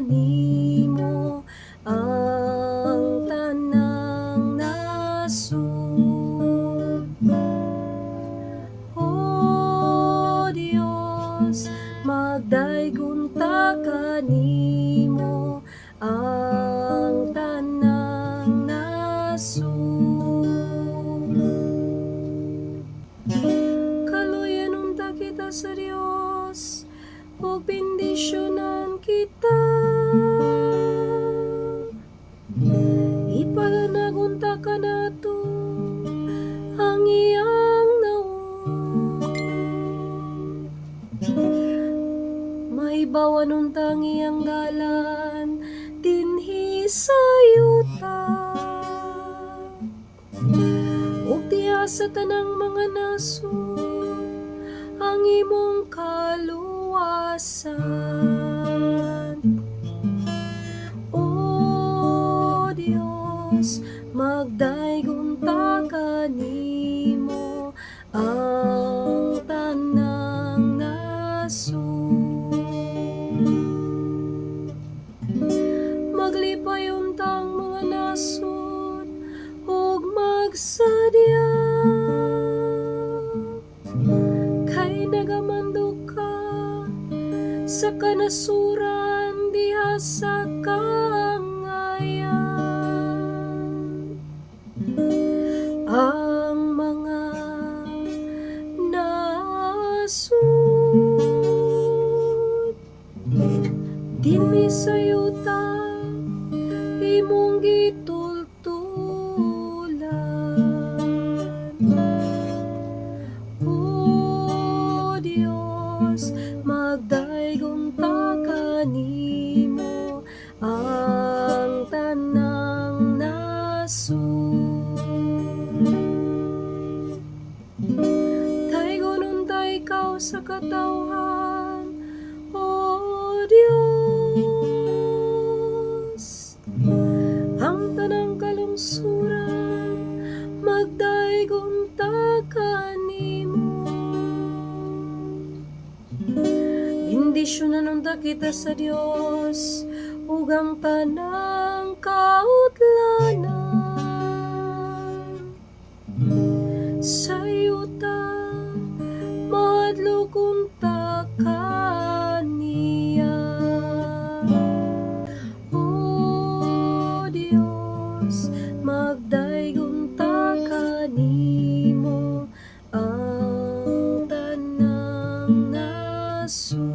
kanimo ang tanang nasod. O Dios, magdaygon ta kanimo ang tanang nasod. Kaluyan unta kita sa Dios ug bendisyonan kita. Ipaganag unta kanato ang iyang nawong. Mahibawan unta ang iyang dalan dinhi sa yuta ug diha sa tanang mga nasod ang imong kaluwasan. O Dios, magdaygon ta kanimo ang tanang nasod. Maglipay unta ang mga nasod ug magsadya kay nagamando ka sa kanasuran diha sa kaangayan. Ang mga nasod dinhi sa yuta imong gitultulan. O Dios, magdaygon ta kanimo ang tanang nasod. Daygon unta ikaw sa katawhan, O Dios. Ang tanang kalungsuran magdaygon ta kanimo. Bendisyonan unta kita sa Dios ug ang tanang kautlanan. Sa yuta mahadlok unta kaniya. O Dios, magdaygon ta kanimo ang tanang nasod.